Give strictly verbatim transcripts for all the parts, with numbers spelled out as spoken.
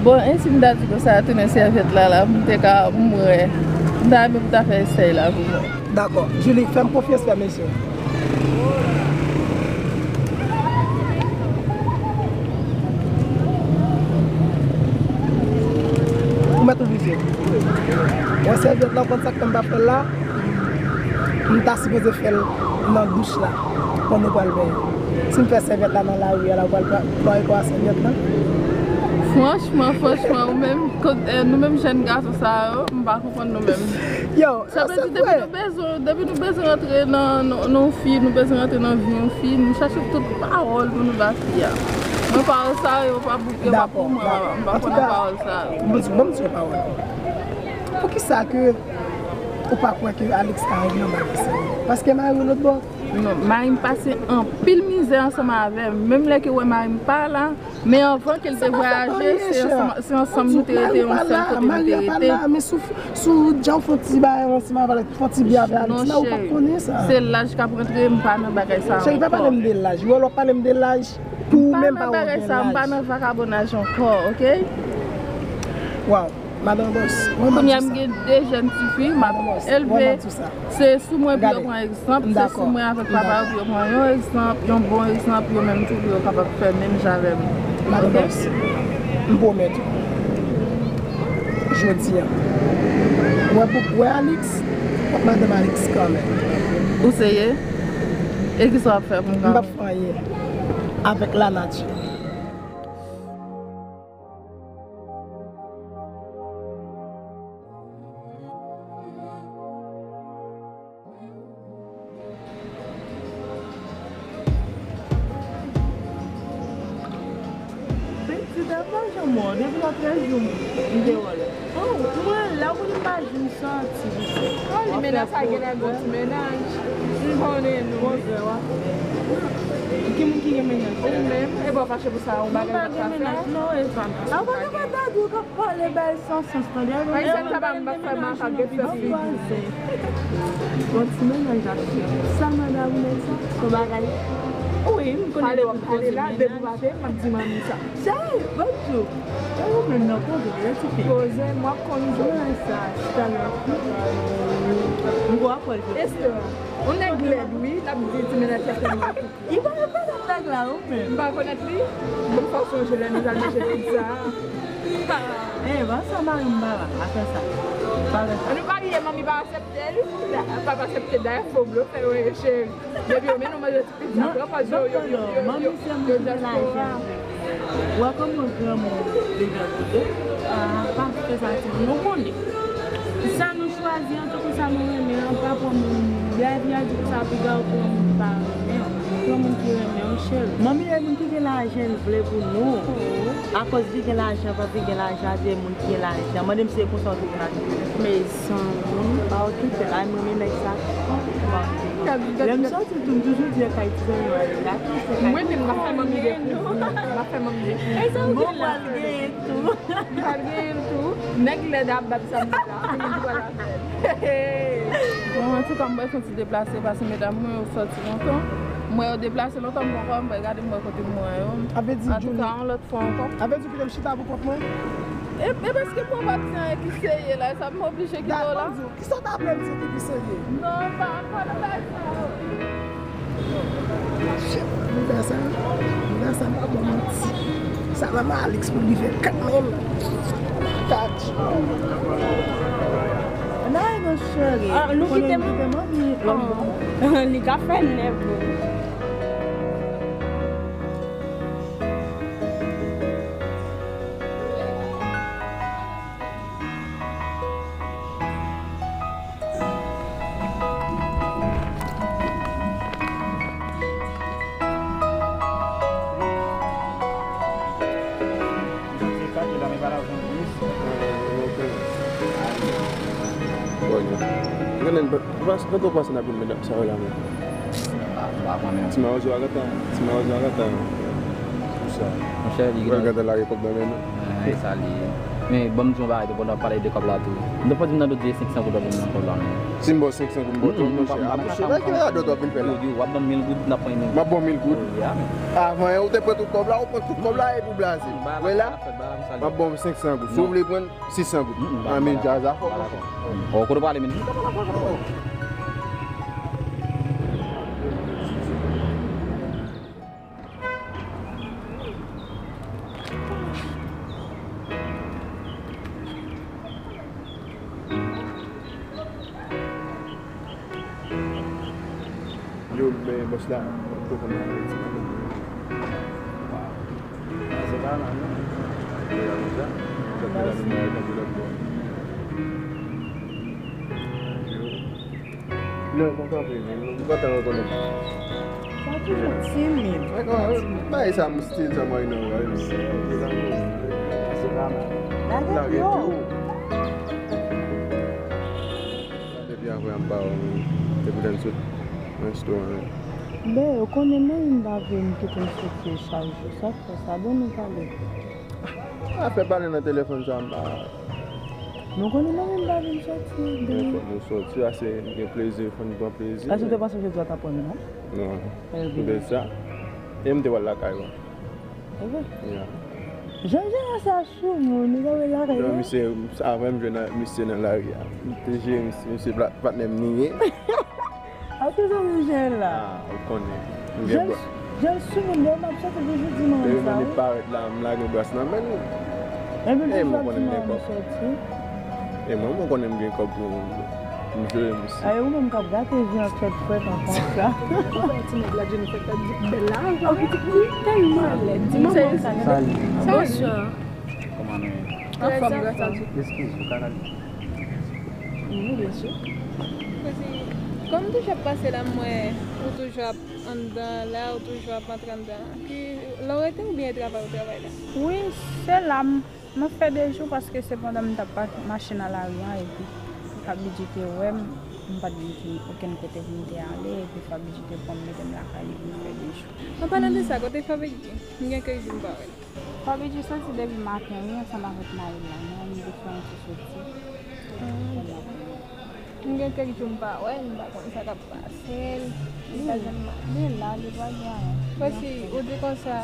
Bon, e si m ta di konsa, tounen sèvyèt la, la, pou m te ka, pou m wè. M ta renmen pou ta fè esèy la pou mwen. Dakò. Julie, fè m konfyans, fè mesye. Ou mèt ouvri je w. Wè sèvyèt la, w konn sa k fè m pa fè l la? M ta sipoze fè l nan douch la, pandan w pral benyen. Si m fè sèvyèt la nan lari a la, w pral plwaye kò a sèvyèt la? Franchman, franchman, ou menm, kot, eh, nou menm jèn gason sa yo, m pa konprann nou menm. Yo, sa vle di, depi nou bezwen, depi nou bezwen rantre nan, nan, nan yon fi, nou bezwen rantre nan vi yon fi, nou chache tout pawòl pou nou ba fi a. Mwen, pawòl sa yo pa pou, yo pa pou mwen, m pa kwè nan pawòl sa yo. Bon, bon, bon, pawòl. Poukisa ke ou pa kwè ke Alex ka regle yon bagay sa yo? Paske mari w lòt bò. Non, mari m pase anpil mizè ansanm avè m. Menm lè ke w wè mari m pa la, men anvan ke l te vwayaje, se ansanm, se ansanm nou te rete, yon sèl kote nou te rete. Men sou, sou dja w fè yon ti bagay ansanm avè l, fè yon ti byen avè Alex la, ou pa t konnen sa. Se laj k ap rantre, m pa nan bagay sa ankò. Cheri, pa pale m de laj. Ou wè lè w pale m de laj, pou ou menm pa wè w gen laj. M pa nan bagay sa, m pa nan vakabonnaj ankò, oke? Waw. Madan Bòs, kounye a m gen de jèn tifi, m ap elve. Se sou mwen pou yo pran egzanp, se sou mwen avèk papa yo pou yo pran yon egzanp, yon bon egzanp, yo menm tou pou yo kapab fè menm jan avè m. Madan Bòs, m pwomèt ou, jodi a, wè pou wè Alix, w ap madanm Alix kanmenm. Ou serye? E kisa w ap fè pou m kanmenm? M p ap fè anyen avèk lanati. Pitit, ap mache mò, depi nan trèz jou m deyò la. Oh, mwen la, ou konn m pa janm sòti. Oh, li mennaj sa gen lè gon ti mennaj. M konnen nou. Kontrè, w ap. Ki moun ki gen mennaj? Ou menm, e pa w fache pou sa, yon bagay ou pa ka fè? Non, e pa m. Avan nou pa ta di w k ap pale bay san sans, tande? Ayisyen sa pa m pa fè makak gen fè figi. Bon, ti mennaj la, sa madanm ou nèg sa? Son bagay. Wi, m konnen depi w ap pale la, depi w pa te, m ap di manmi sa. Cheri, bonjou. E ou menm nan poze, yon ti fi. Poze, m ap konn jou. Mwen sa, talè. M gwo apwèl. Esther, yon nèg lèd, wi, l ap di ti mennaj sa fè mal. Li pa rekonèt nèg la, ou menm. M pa rekonèt li. Bon, fò sonje lè nou t al manje pizza. Eh, pa sa, mari m pa la, pa fè sa. Pa fè sa. An nou pa riye, manmi pa aksepte li. Papa aksepte, dayè fo blofè yo ye, cheri. Depi yo mennen w manje ti pizza, pran pòz yo, yo, yo, yo, yo, yo dyaspora. Ou wè kòman granmoun legal vre? Ah, pa fè sa, timoun. Nou konnen. Sa nou chwazi an, tankou sa nou renmen an, pa pran moun. Bèl vi a di konsa, piga ou pran moun ki pa renmen w. Pran moun ki renmen w, cheri. Manmi, e moun ki gen lajan l vle pou nou. Akoz li gen lajan, pa vle gen lajan, di e moun ki gen lajan. Mande m si se konsa w te vin ak li. Mezanmi. Pa okipe l, ay, mwen, men nèg sa. Lè m sòti tou, m toujou di e kay ti zanmi mwen ale la. Mwen menm, m ap fè manmi de kou. M ap fè manmi de kou. Bon, pral genyen tou. Pral genyen tou. Nèg lèd ap bat sa m la. Mwen menm ki pral avè l. Bon, antouka, m pral fè yon ti deplase, paske medam mwen yo sòti lontan. M wè yo deplase lontan, m poko wè, m pral gade m wè kote m wè yo. Antouka, yon lòt fwa ankò. Avè di w kite m chita pou kont mwen? E, e paske mwen pa t gen anyen ki serye la, e sa m oblije kite w la. Kisa w ta vle m di ki pi serye? Non, pa, pa nan bagay sa yo. Shit, nouvèl sa, nouvèl sa pa bon manti. Sa manman Alix pou rive kanmenm. Kat. Nan non cheri. Ah, nou kite manmi. Li ka fè nèv wi. Bon, yo. Gade, gade, gade w pase nan pil medam sa yo la menm. Ah, m pa konnen. Ti mawozo a gentan, ti mawozo a gentan. Pou sa. Monchè, li gentan lage kòb nan men nou. Ah, e sa li ye. Men, ban m di yon bagay tou, pandan w ap pale de kòb la tou. M ta fò di m nan do di senk san goud w ap ban m nan kòb la, men. Si m ba w senk san goud, m ba w twòp, monchè. A, monchè, bagay ki radòt w ap vin fè la. Yo, yo, w ap ban m mil goud, n ap pran yon mil goud. M ap ba w mil goud. Wi, a, men. Avan, ou te pran tout kòb la, ou pran tout kòb la, epi w blaze. Wè la, m ap ba w senk san goud. Si w vle pran, sis san goud. An, men djaz a fò, monchè. O, kote w prale, men? Yo, men bòs la, poko nan Ayiti. Waw. Se pa mal, non. Yo, yo, yo, yo, yo, yo. Non, m kontan vre, men m kontan rekonèt. Sa toujou timid. Bagay sa, m still sa mwen nan wè. Se pa mal. Lage pye w. Depi apre m pa wè w, te poutan m sot nan restoran an. Ben, ou konnen mwen, m pa vle m kite m soti chak jou. Sa k fè sa? Bon, nou pale. Afè pale nan telefòn sa, m pa. Nou konnen mwen menm pa vin soti. Gen fò nou soti, ase gen plezi, fò nou pran plezi. Èske w te panse jodi a t ap pran non? Non. Ebyen. Poutèt sa. E m te pral lakay mwen. Evre? Ya. Jan jan sa sou moun, li t ap lakay mwen. Non, misye, avan m jwenn misye nan lari a. M te jere misye, misye pa- patnè m li ye. Akoz ou jwenn la? Ah, ou konnen. M gen bwa. Jan sou moun yo, m ap soti pou jodi mwen sa. Depi mwen parèt la, m lage bras nan men l. Epi l toujou ap di mwen m soti. E mwen, mwen konnen m gen kòb pou m jere misye. Ay, ou menm k ap gate vi an kèt frè, pa konsa. Ou wè ti nèg la, Jennifer, k ap di bèl la, ou wè pitit li tèlman lèd. Di manman sa. Salut. Bonswa. Kòman nou ye? Anfòm, gras a Dye. Eskize, ou ka rale. Wi, byen si. Kote, kòm toujou ap pase la, m wè ou toujou ap anndan la, ou toujou ap antre anndan la. Ki, lè w rete oubyen e travay ou travay la? Wi, se la m, mwen fè de jou paske se pandan m t ap pa- mache nan lari a epi Fabidji te wè m, m pa t gen ki- okenn kote pou m te ale epi Fabidji te pran m mete m lakay li pou m fè de jou. An palan de sa, kote Fabidji? M gen kèk jou m pa wè l. Fabidji soti depi maten wi ansanm avèk mari l la, men li te fè yon ti soti. Ah. M gen kèk jou m pa wè l, m pa konn sa k ap pase l. Li pa janm la. Li la, li pa gen anyen. Fòsi, ou di konsa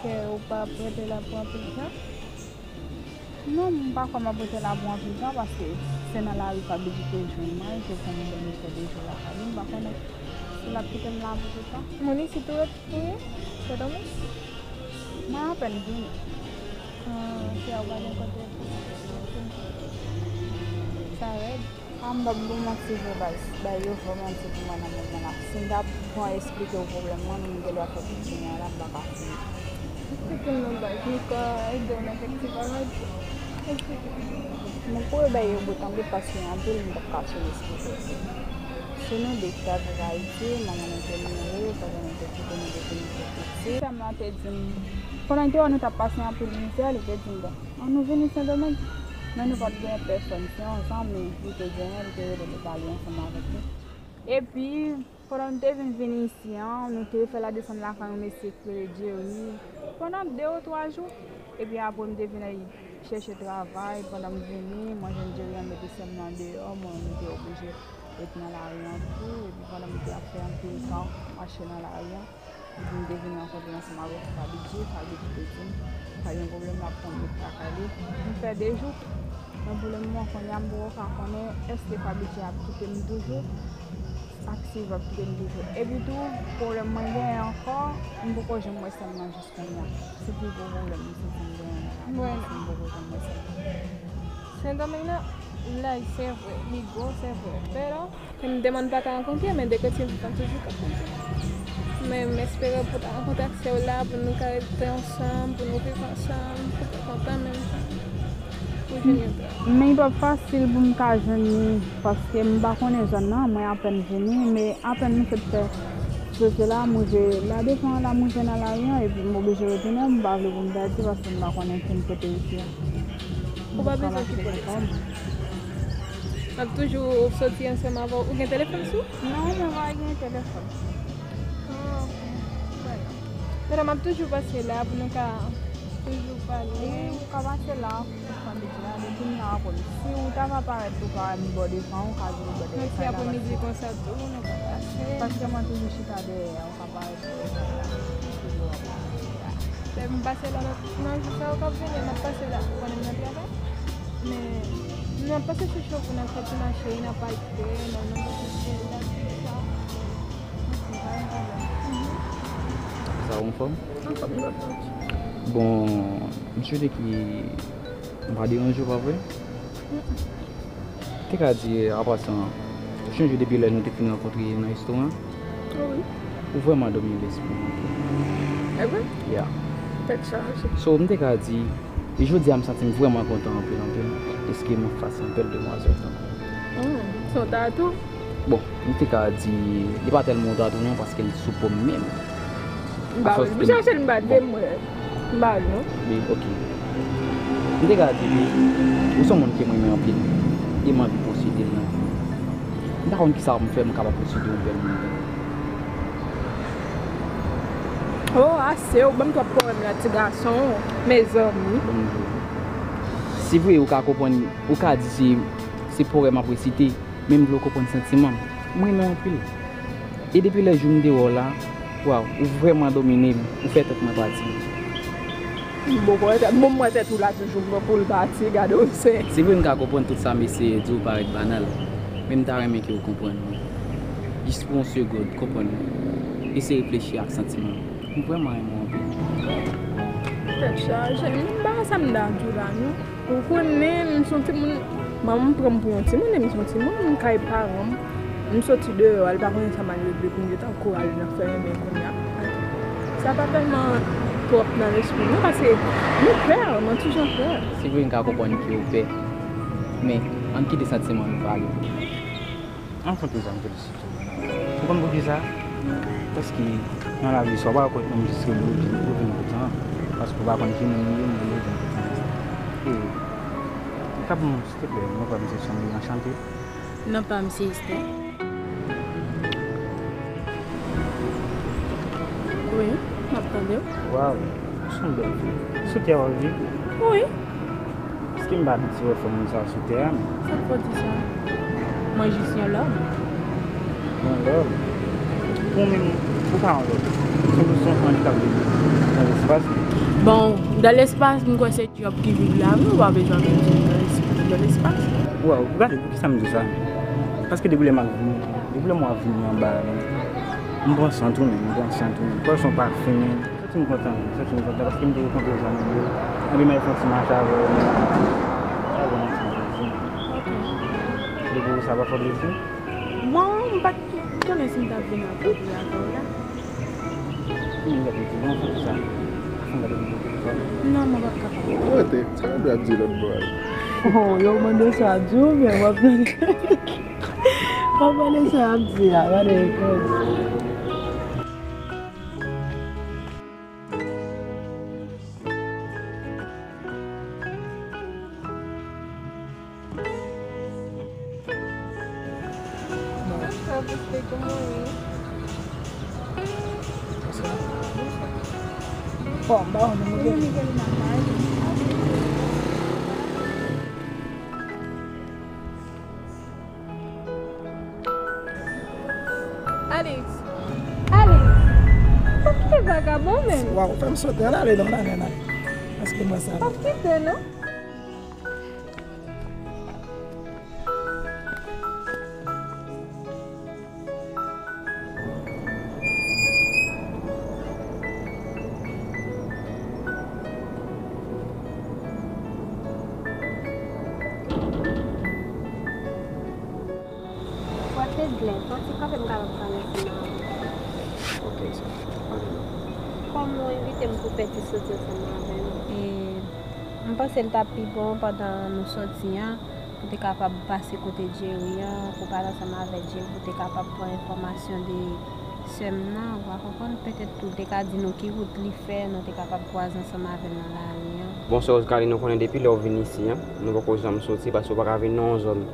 ke ou pa ap rete la pou anpil tan? Non, m pa kwè m ap rete la pou anpil tan, paske se nan lari Fabidji te jwenn mwen, li te fè m vini fè de jou lakay li, m pa konnen si l ap kite m la pou tout tan. Moun isit ou ye? Wi, Pòtoprens. Mwen apèn vini. Ah, ok, ou pa gen kote pou. Sa rèd. Ah, m p ap ba w manti vre baz. Bagay yo vrèman di pou mwen nan moman la. Si m ta pran esplike w pwoblèm mwen, m gen dwa fè tout jounen an la, m pa ka fini. Esplike m non baz, m ka ede w nan kèk ti bagay. Esplike m. Mwen kwè bagay yo bout anpil paske anpil m p ap ka fin esplike w. Se nou de ki t ap viv Ayiti, manman nou te mouri pandan nou te kite nou depi nou te piti. Sè m lan te di m, pandan l te wè nou t ap pase anpil mizè, li te di m, bon, ann nou vini Sendomeng. Men nou pa t gen pèsòn, se yon zanmi li te genyen, li te rele nou pale ansanm avèk li. Epi, pandan nou te vin vini isi an, nou te fè la desann lakay yon mesye ki rele Jeremy pandan de ou twa jou. Epi apre, m te vin al chèche travay. Pandan m vini, mwen jwenn Jeremy mete sè m nan deyò, mwen, nou te oblije ret nan lari an tou. Epi pandan m te ap fè anpil tan mache nan lari an, epi m te vin rankontre ansanm avèk Fabidji. Fabidji te di m, pa gen pwoblèm, l ap pran m met lakay li. M fè de jou. Men pou lemoman, kounye a, m poko ka konnen èske Fabidji ap kite m toujou, ak si l p ap kite m toujou. Epi tou, pwoblèm mwen genyen ankò, m poko janm wè sè m nan jis kounye a. Se pi gwo pwoblèm m santi m genyen nan lavi m, paske m poko janm wè sè m nan. Sendomeng nan, laj se vre, li gwo, se vre. Pero, M demann pa ka rankontre, men de kote m kontan toujou ka rankontre. Men m espere pou ta rankontre ak sè w la, pou nou ka rete ansanm, pou nou viv ansanm, pou nou kontan menm jan. Pou jwenn yon travay. Men li p ap fasil pou m ka jwenn li, paske m pa konnen zòn nan, mwen apèn vini, men apèn m sot fè soti la, m rive La Défense la, m rive nan lari an, epi m oblije retounen, m pa vle pou m pèdi, paske m pa konnen fen kote isi a. Ou pa bezwen ki pwoblèm sa. M ap toujou soti ansanm avè w. Ou gen telefòn sou ou? Non, mwen pa gen telefòn. Ah, ok. Bon. Medam, m ap toujou pase la pou nou ka Toujou pale. Ou ka pase la, ou ka pase la, depi m nan apre m. Si ou ta va parèt tou, ka wè m bò devan, ou ka vin bò dèyè. Nan ti apremidi konsa tou, nou ka pase. Paske mwen toujou chita dèyè, ou ka parèt bò devan la. Lè m pase la, nan jou sa yo k ap vini, m ap pase la, ou konnen m nan travay. Men, m ap pase chouchou pou n al fè ti mache, n ap al fè, nan, nan, nan, nan, nan, nan, Sa ou anfòm? Anfòm, anfòm. Bon, m swete ki m pa deranje w, pa vre? M te ka di, an pasan, ou chonje depi lè nou te fin rankontre nan restoran? Wi. Ou vrèman domine lespri m. E vre? Ya. Tèt chaje. So, m te ka di, e jodi a m santi m vrèman kontan anpil, anpil, dèske m anfas yon bèl demwazèl tankou. Hmm, se yon tatou? Bon, m te ka di, li pa tèlman yon tatou non, paske l sou po m menm. M pa wè. M chèche l, m pa t vle m wè. M pa wè l non. Wi, ok. M te ka di li, ou se yon moun ke m renmen anpil, e m anvi posede l nan vi m. M pa konn kisa pou m fè, m kapab posede yon bèl moun. Oh, ase, ou ban m twòp pwoblèm la, ti gason, mezanmi. Bon, se vre, ou ka konprann, ou ka di se, se pwoblèm m ap resite, men m vle w konprann santiman m. M renmen w anpil. E depi lè jou m te wè w la, waw, ou vrèman domine m, ou fè tèt mwen pati. M poko wè tèt, bon, m wè tèt ou la toujou pran pou l pati, gade w se. Se vre m ka konprann tout sa m eseye di w parèt banal, men m ta renmen ke w konprann mwen. Jis pou yon segond, konprann mwen. Eseye reflechi ak santiman m. M vrèman renmen w anpil. Tèt chaje, m pa sa m ta di w la non. Ou konnen, m se yon timoun, manman m pran m pou yon timoun, e m se yon timoun, m kay paran m. M soti deyò a, li pa konnen sa m al regle pou m gentan kouraje nan fè renmen kounye a. Sa pa tèlman twòp nan lespri m non, paske m pè, mwen toujou pè. Se vre m ka konprann ke w pè, men ann kite santiman nou pale. Anfen, Teza, m felisite w. Ou konn poukisa? Paske nan lavi sa, w pa kwè nan jis rele w vin, ou vin kontan. Paske w pa konn ki moun ou ye, men ou vin kontan. E, kab mwen, silteplè, mwen pa misye Sandy, anchante. Non pa misye Esther. Wi, m ap tande w. Waw, ou se yon bèl fi. Sou tè a w ap viv? Wi. Èske m pa abitye wè fòm moun sa a sou tè a, men? Sa k fè w di sa? Mwen jis yon lòm. Yon lòm? Pou ou menm, ou pa yon lòm. Se yon, se yon anj k ap viv nan lespas. Bon, dans l'espace, m kwè se djòb ki viv la, wi, ou pa bezwen vin di m dans l'espace, dans l'espace. Waw, gade, poukisa m di sa? Paske depi lè m ap vini, depi lè m ap vini anba, m pran san tou menm, m pran san tou menm. Pòsyon pafen, Santi m kontan, santi m kontan, paske m te rankontre zanmi m yo. Anpi m al fè yon ti mache avè yo. Sa bon, ti plezi. Ok. Depi w sa pa fè plezi? Bon, m pa t konnen si m t ap vin rankontre avè w la. Kòman w ap di bon, fè sa? Fè m gade videyo pou sa. Non, mwen p ap kapab. Ou rete, sa w ap di lòt bò a? Oh, yo mande sa, di w, men w ap tande. W ap gade sa y ap di a, gade kòz. Bon, bon, bon. Alex! Alex! Ou kite vagabon menm? Waw, fè m sote. Ann ale non, ann ale, ann ale. Paske mwen sa. P ap kite non. Wè Tedlen, pran ti kanpe m kapab pale ansanm avè w. Ok, so, pale non. Kòm ou envite m pou fè ti soti ansanm avè nou, e m panse l t ap pi bon pandan nou soti an, pou te kapab pase kote Jerry an, pou pale ansanm avè Jerry, pou te kapab pran enfòmasyon de sè m nan, ou pa konprann? Petèt tou, te ka di nou ki wout li fè, nou te kapab kwaze ansanm avè l nan lari an. Bon, sè Rosecaline, nou konnen depi lè w vin isi an, nou poko janm soti, paske w pa ka vin nan yon zòn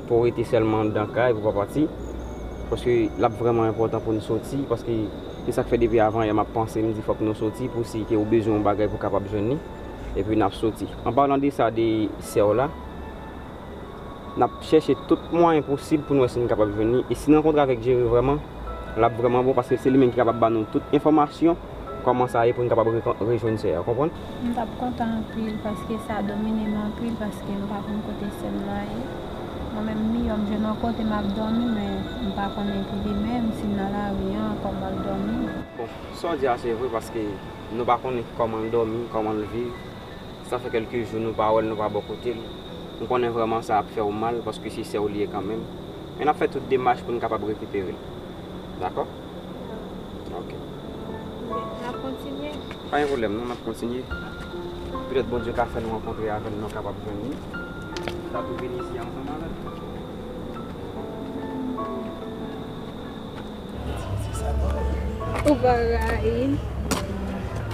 pou w rete sèlman anndan kay, pou w pa pati, paske l ap vrèman enpòtan pou n soti, paske Se sa k fè depi avan yè m ap panse, m di fòk nou soti pou si ke ou bezwen yon bagay pou kapab jwenn li. Epi n ap soti. An palan de sa, de sè w la, n ap chèche tout mwayen posib pou n wè si n kapab jwenn li. E si n rankontre avèk Jerry vrèman, l ap vrèman bon paske se li menm ki kapab ba nou tout enfòmasyon kòman sa ye pou n kapab re- rejwenn sè a, w konprann? M t ap kontan anpil paske sa domine m anpil paske m pa konn kote sè m nan ye. Mwen menm, m miyò m jwenn yon kote m ap dòmi, men m pa konnen pou li menm, si l nan lari an, kòman l dòmi. Bon, sa w di a se vre paske nou pa konnen kòman l dòmi, kòman l viv. Sa fè kèlke jou nou pa wè l, nou pa bò kote l. M konnen vrèman sa ap fè w mal paske se sè w li ye kanmenm. Men n ap fè tout demach pou n kapab rekipere l. Dakò? Ok. N ap kontinye. Pa gen pwoblèm non, n ap kontinye. Petèt Bondye ka fè nou rankontre avè l, nou kapab jwenn li. N ap vin isi ansanm avè l. Ou pa rayi.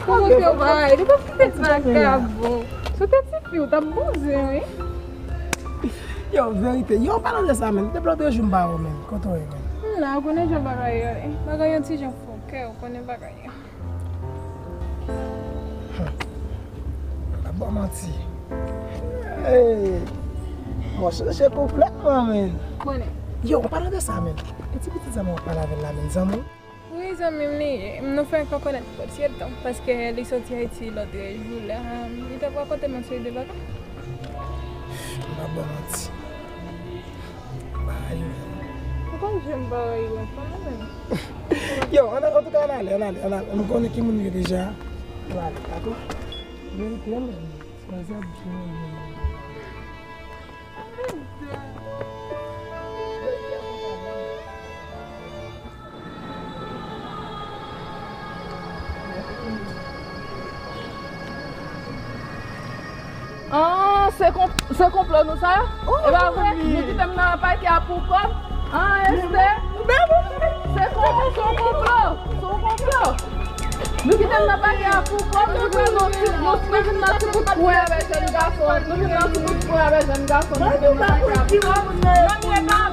Kòman ke ou pa rayi? Li pa fè ti vakabon. Sou tèt ti fi, ou t ap bouzen, wi. Yo, verite. Yo, an palan de sa, menm. Depi lòt jou m pa wè w, menm. Kote w ye, menm? M la, ou konnen jan bagay yo ye. Bagay yon ti jan fòkè, ou konnen bagay yo. Hmm. Ap ba w manti. Hey. Mwen chanje konplètman, menm. Konnen. Yo, an palan de sa, menm. E ti pitit sa mwen ap pale avè l la, menm. Zanmi w? Wi, zanmi m li ye. Nou fenk konnet podyèt tan, paske li soti Ayiti lòt jou la. Li t ap rakonte m yon seri de bagay. M p ap ba w manti. M pa rayi w. Ou konn jan m pa rayi w, pa mwen menm. Yo, ann, antouka, ann ale, ann ale, ann ale. M konnen ki moun m ye deja. Ann ale, dakò? Verite, ann ale. Sa se ap di mwen. Ah, se kon- se konplo nou sa? E pa vre, nou kite m nan pake a pou kòb. Ah, Esther, se kon- se yon konplo, se yon konplo. Nou kite m nan pake a pou kòb, nou pran nou ti- nou vin nan ti bout pwen avè jèn gason, nou vin nan ti bout pwen avè jèn gason, nou kite m nan pake a pou kòb.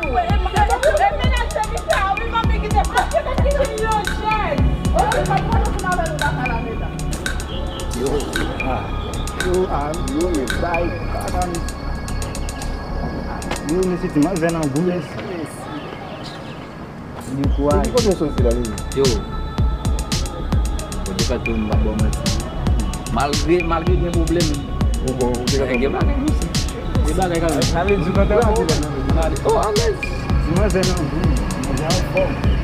Yo, ah, yo, ah, yo, men bay, kaka, men. Yo, men se ti manzè nan gou, mèsi. Dekouraj. Depi kote w soti la, Lili? Yo. Bon, de fèt tou, m p ap ba w manti. Malgre, malgre gen pwoblèm, ou bon, ou te gen bagay osi. Gen bagay kanmenm. Sa vle di, kontre a di la. Oh, alèz. Ti manzè nan gou, manzè anfòm.